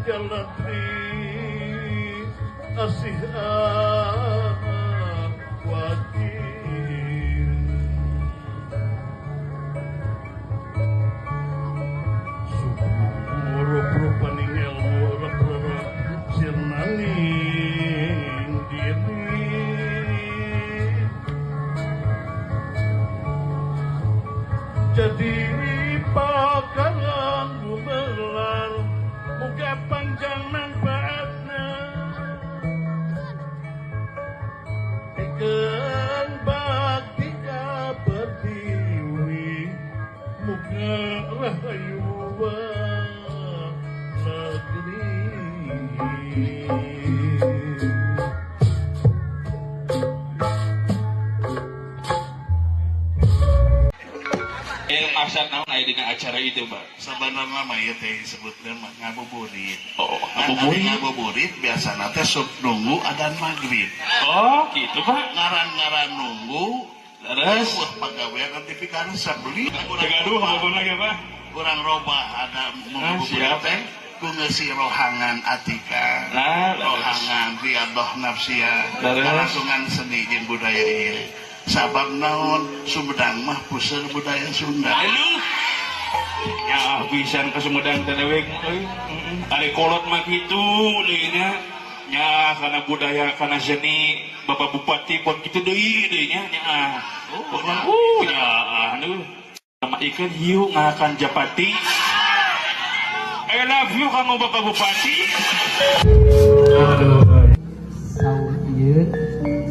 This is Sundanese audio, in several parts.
Jalatri asih wakil suku rupaning ilmu reprere sirnaning diri jadi pakaran gumelar muga panjang manfaatna pikeun bakti ka pertiwi muga rahayu negeri. Maksud naon aya dina acara itu, Pak? Sebenarnya mah ieu teh disebutna mah ngabuburit. Oh, ngabuburit. Ngabuburit biasana teh sok nunggu adan maghrib. Oh, gitu, Pak. Ngaran-ngaran nunggu Terus wah pagawean nanti pikaresep beli. Gaduh ngabuburit lagi, Pak. Kurang robah ada ngabuburit teh ku ngeusi rohangan atika. Nah, rohangan riyadhah nafsiyah. Kalangsungan seni jeung budaya ieu. Sabab naon Sumedang mah puseur budaya Sunda. Aduh. Ya pisan ke Sumedang teh dewek euy. Ari kolot mah kitu deui nya. Nya kana budaya kana seni Bapak Bupati pon kitu deui deui nya nya. Nya aduh. Sama ikan hiu ngakan japati. I love you kamu Bapak Bupati. Aduh. Saur ieu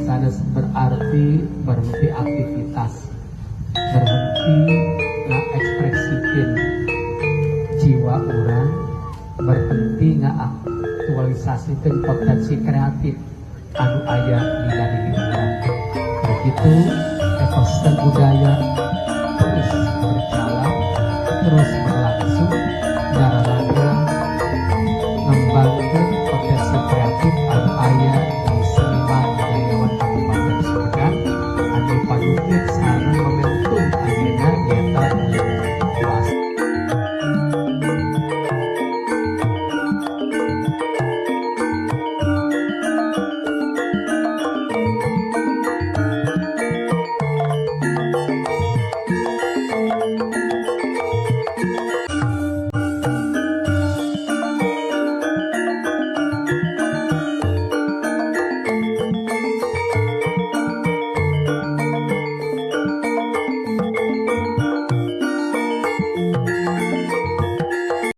sanes berarti berhenti aktivitas, berhenti ngaekspresikan jiwa orang, berhenti ngaaktualisasikan potensi kreatif anu aya dina diri urang. Begitu ekosistem budaya terus berjalan, terus berlangsung, dararaga ngembangkeun potensi kreatif anu aya.